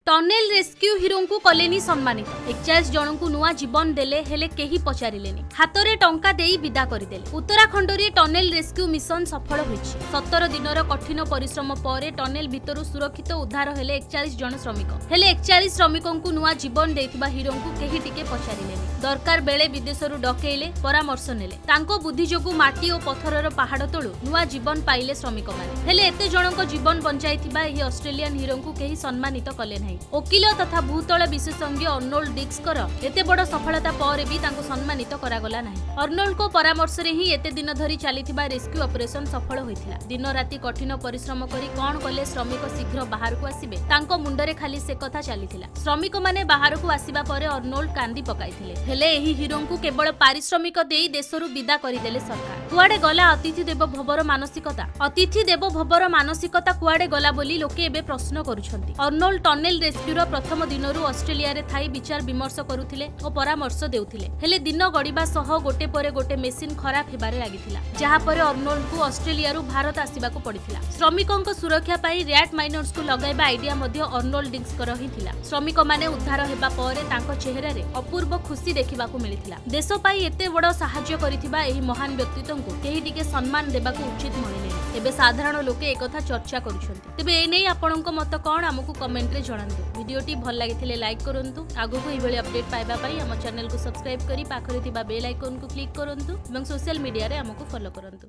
Tunnel rescue ହିରୋଙ୍କୁ କଲେନି ସମ୍ମାନିତ। 41 ଜଣଙ୍କୁ ନୂଆ ଜୀବନ ଦେଲେ, ହେଲେ କେହି ପଚାରିଲେନି। ହାତରେ ଟଙ୍କା ଦେଇ ବିଦା କରିଦେଲେ। ଉତ୍ତରାଖଣ୍ଡରେ ଟନେଲ ରେସ୍କ୍ୟୁ ମିଶନ ସଫଳ ହୋଇଛି। 17 ଦିନର କଠିନ ପରିଶ୍ରମ ପରେ ଟନେଲ ଭିତରୁ ସୁରକ୍ଷିତ ଉଦ୍ଧାର ହେଲେ 41 ଜଣ ଶ୍ରମିକ। ହେଲେ 41 ଶ୍ରମିକଙ୍କୁ ନୂଆ ଜୀବନ ଦେଇଥିବା ହିରୋଙ୍କୁ କେହି ଟିକେ ପଚାରିଲେନି। ଦରକାର ବେଳେ ବିଦେଶରୁ ଡକେଇଲେ, ପରାମର୍ଶ ନେଲେ। ତାଙ୍କ ବୁଦ୍ଧି ଯୋଗୁଁ ମାଟି ଓ ପଥରର ପାହାଡ଼ ତଳୁ ନୂଆ ଜୀବନ ପାଇଲେ ଶ୍ରମିକମାନେ। ହେଲେ ଏତେ ଜଣଙ୍କ ଜୀବନ ବଞ୍ଚାଇଥିବା ଏହି ଅଷ୍ଟ୍ରେଲିଆନ ହିରୋଙ୍କୁ କେହି ସମ୍ମାନିତ କଲେ ନାହିଁ। ଓକିଲ ତଥା ଭୂତଳ ବିଶେଷଜ୍ଞ ଅର୍ନୋଲ୍ଡ ଡିକ୍ସଙ୍କର ଏତେ ବଡ଼ ସଫଳତା ପରେ ବି ତାଙ୍କୁ ସମ୍ମାନିତ କରାଗଲା ନାହିଁ। ଅର୍ନୋଲ୍ଡଙ୍କ ପରାମର୍ଶରେ ହିଁ ଏତେ ଦିନ ଧରି ଚାଲିଥିବା ରେସ୍କ୍ୟୁ ଅପରେସନ ସଫଳ ହୋଇଥିଲା। ଦିନ ରାତି କଠିନ ପରିଶ୍ରମ କରି କଣ କଲେ ଶ୍ରମିକ ଶୀଘ୍ର ବାହାରକୁ ଆସିବେ, ତାଙ୍କ ମୁଣ୍ଡରେ ଖାଲି ସେ କଥା ଚାଲିଥିଲା। ଶ୍ରମିକମାନେ ବାହାରକୁ ଆସିବା ପରେ ଅର୍ନୋଲ୍ଡ କାନ୍ଦି ପକାଇଥିଲେ। ହେଲେ ଏହି ହିରୋଙ୍କୁ କେବଳ ପାରିଶ୍ରମିକ ଦେଇ ଦେଶରୁ ବିଦା କରିଦେଲେ ସରକାର। କୁଆଡେ ଗଲା ଅତିଥି ଦେବ ଭବର ମାନସିକତା? ଅତିଥି ଦେବ ଭବର ମାନସିକତା କୁଆଡେ ଗଲା ବୋଲି ଲୋକେ ଏବେ ପ୍ରଶ୍ନ କରୁଛନ୍ତି। ଅର୍ନୋଲ୍ଡ ଟନେଲ ରେସ୍କ୍ୟୁର ପ୍ରଥମ ଦିନରୁ ଅଷ୍ଟ୍ରେଲିଆରେ ଥାଇ ବିଚାର ବିମର୍ଶ କରୁଥିଲେ ଓ ପରାମର୍ଶ ଦେଉଥିଲେ। ହେଲେ ଦିନ ଗଡ଼ିବା ସହ ଗୋଟେ ପରେ ଗୋଟେ ମେସିନ୍ ଖରାପ ହେବାରେ ଲାଗିଥିଲା, ଯାହାପରେ ଅର୍ନୋଲ୍ଡଙ୍କୁ ଅଷ୍ଟ୍ରେଲିଆରୁ ଭାରତ ଆସିବାକୁ ପଡ଼ିଥିଲା। ଶ୍ରମିକଙ୍କ ସୁରକ୍ଷା ପାଇଁ ର୍ୟାଟ୍ ମାଇନର୍ସକୁ ଲଗାଇବା ଆଇଡିଆ ମଧ୍ୟ ଅର୍ନୋଲ୍ଡ ଡିକ୍ସଙ୍କର ହିଁ ଥିଲା। ଶ୍ରମିକମାନେ ଉଦ୍ଧାର ହେବା ପରେ ତାଙ୍କ ଚେହେରାରେ ଅପୂର୍ବ ଖୁସି ଦେଖିବାକୁ ମିଳିଥିଲା। ଦେଶ ପାଇଁ ଏତେ ବଡ଼ ସାହାଯ୍ୟ କରିଥିବା ଏହି ମହାନ ବ୍ୟକ୍ତିତ୍ୱଙ୍କୁ କେହି ଟିକେ ସମ୍ମାନ ଦେବାକୁ ଉଚିତ ମଣିଲେନି। ଏବେ ସାଧାରଣ ଲୋକେ ଏକଥା ଚର୍ଚ୍ଚା କରୁଛନ୍ତି। ତେବେ ଏନେଇ ଆପଣଙ୍କ ମତ କ'ଣ, ଆମକୁ କମେଣ୍ଟରେ ଜଣାନ୍ତୁ। ଭିଡ଼ିଓଟି ଭଲ ଲାଗିଥିଲେ ଲାଇକ୍ କରନ୍ତୁ। ଆଗକୁ ଏହିଭଳି ଅପଡେଟ୍ ପାଇବା ପାଇଁ ଆମ ଚ୍ୟାନେଲକୁ ସବସ୍କ୍ରାଇବ୍ କରି ପାଖରେ ଥିବା ବେଲ୍ ଆଇକନ୍କୁ କ୍ଲିକ୍ କରନ୍ତୁ ଏବଂ ସୋସିଆଲ ମିଡିଆରେ ଆମକୁ ଫଲୋ କରନ୍ତୁ।